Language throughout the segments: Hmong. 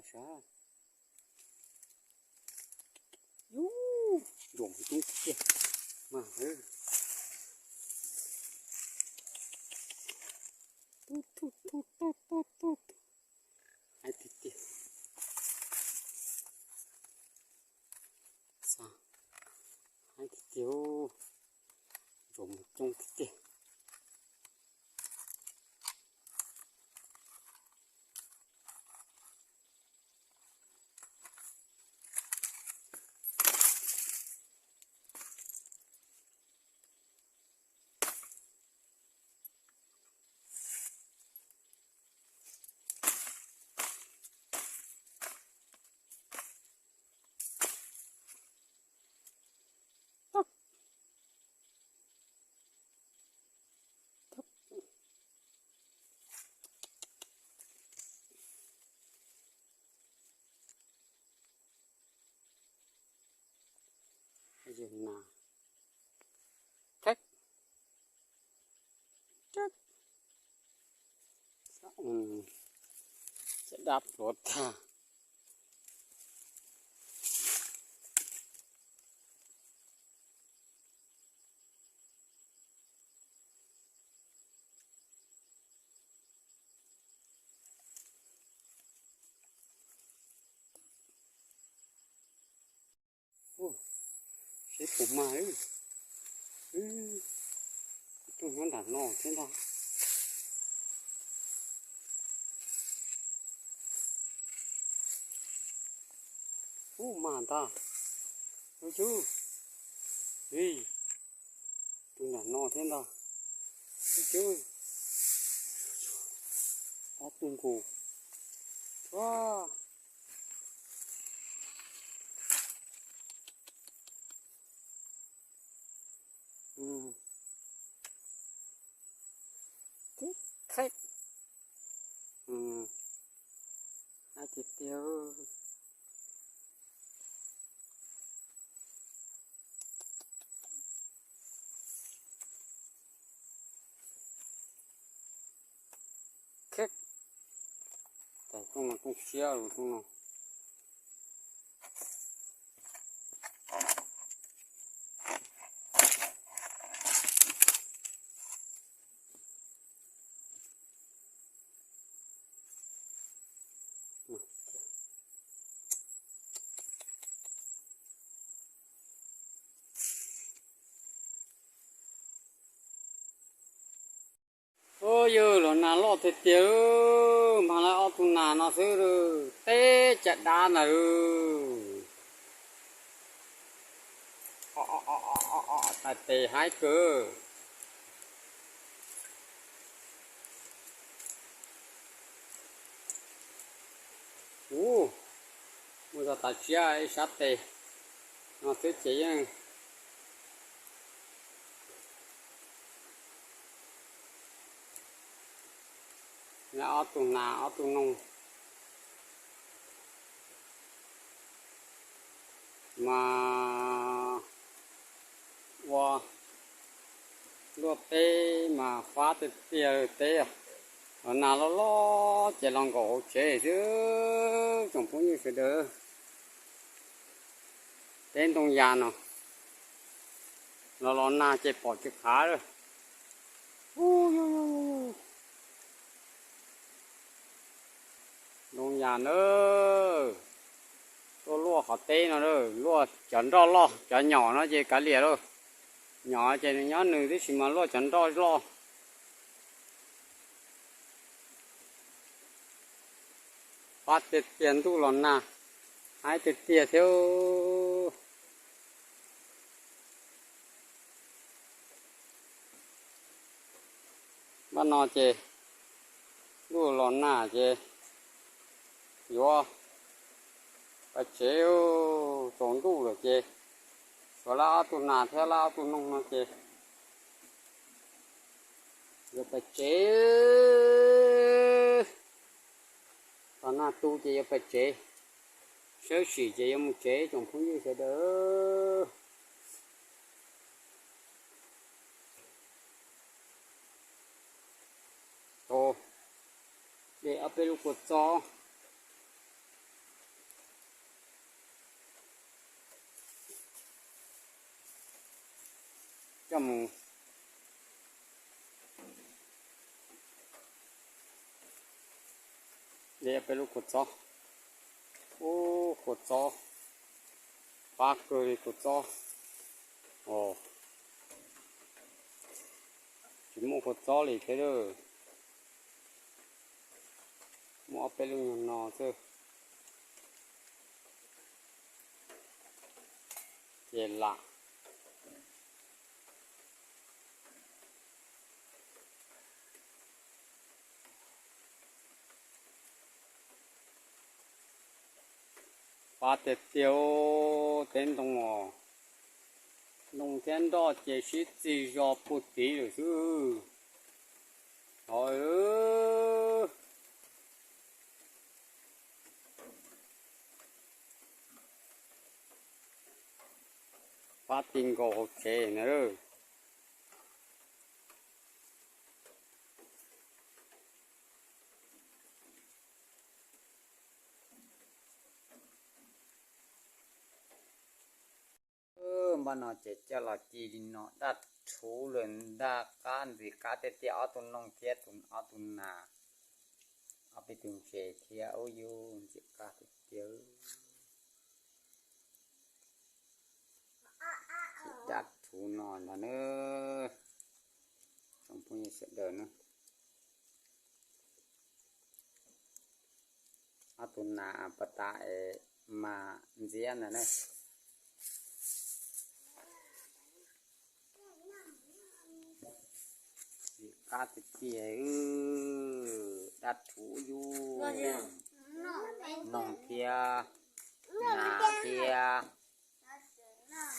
Sav, ub, ntsum coob tiag tiag mas. Tub tub tub tub tub tub, heev tiag tiag. Xav, heev tiag tiag, ntsum coob tiag tiag. Yog nas, theb, theb, caj dab pluav tag. Ub, seb puas mag. Ub, tus nyob nram no thiab ntag. Ub, mag ntag. Ub, cub. Ib, tus nram no thiab ntag. Ub, cub. Ob tug nkaus. Ua, kheb, kheb. Heev tiag tiag. Kheb, tais rooj no rooj siab los rooj no. Ub, yog los nas loj tiag tiag, mag lawm ob tug nas no xwb, teb caj dab ntag. Tais tes haib kawg. Ub, muaj txog tav siab ib sab tes no xwb ces yeej lawm ob tug nas ob tug noog. Mas ua luaj teb mas fab tiag tiag teb. Los nas loj loj ces los nkaum hauv tsev xwb tsoom phooj ywg sawv daws. Teb ntoo yas no los los nag ces pom tsis qhav lawm. Ntoo yas na, tuaj luaj qhov teb no, luaj cov nroj loj, cov nyom no ces kav liam lauj. Nyom ces nws nyob nws tib si mas luaj cov nroj loj. Fab tiag tiag, ntuj los nag, haib tiag tiag thiab. Npaj no ces ntuj los nag ces yuav pais tsev, tsaus ntuj lawm ces tshuav lawv ob tug nas thiab lawv ob tug noog no ces yuav pais tsev. Tos nag tu ces yuav pais tsev, sawb sim ces yuav mus tsev tsoom phooj ywg sawv daws. Tos de ob peb lub kua txob. Peb lub kua txob, ub, kua txob, qab kawg li kua txob. Os, tsis muaj kua txob li thiab lawm, muaj ob peb lub nyuag no xwb. Ces lam Pab tiag tiag, teb ntoo os, ntoo thiab nroj ces sib txig zog puag tid lawm xwb. Hov, pab ti nkaus hauv tsev na. Npaj no ces coj los ci li no, daj rhuv lawm ntag, qab ntxim qab tiag tiag, ob tug noog thiab tus, ob tug nas, ob peb tug ntses thiab, ub yus ntxim qab tiag tiag. Ces daj rhuv no ntag na, tsoom phooj ywg sawv daws na. Ob tug nas pas tas es mas ntxiab ntag na. Ntxim qab tiag tiag, daj rhuv yus, noog thiab nas thiab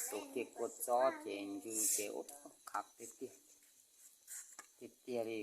tus kiag kua txob ces ntsw ces ub qab tiag tiag, tiag tiag li.